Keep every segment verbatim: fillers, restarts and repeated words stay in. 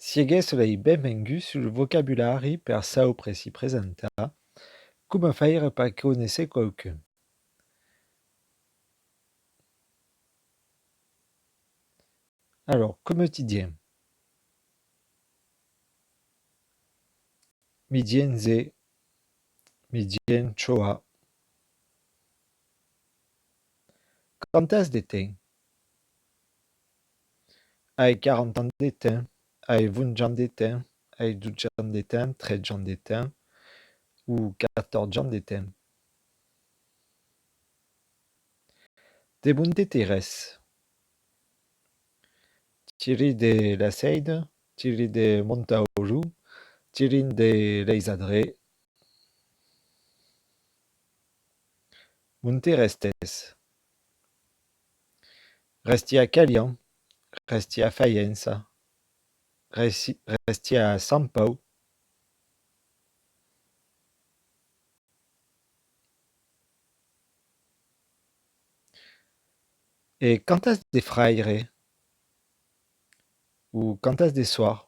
Siegues lei benvenguts sul vocabulari per saupre si presentar, coma faire per conéisser quauqu'un. Alors, coma ti dien? Mi dien ze, mi dien choa. Quant as de temps? Ai quaranta ans de temps, ai vint ans de temps, ai dotze ans de temps, tretze ans de temps o catorze ans de temps. De monte tires? Tiri de la Seina, tiri de Montauró, tirin de Leis Adrés. Monte restes? Resti a Calian, resti a Faença, resti, resti a Sant Pau. E quant as de fraires? O quant as de sòrs?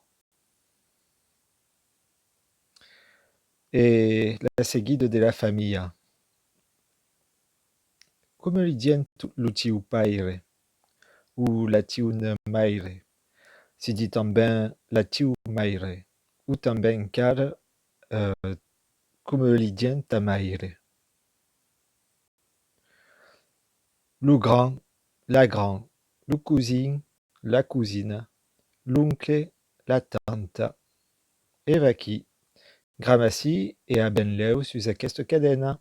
E la seguida de la familha. Coma li dien lo tiu paire o la tiuna maire? Si di tanben la tiu maire o tanben encara, eh, coma li dien ta maire. Lo grand, la grand, lo cosin, la cosina, l'oncle, la tanta. E vaquí. Gramací e a benlèu sus aquesta cadena.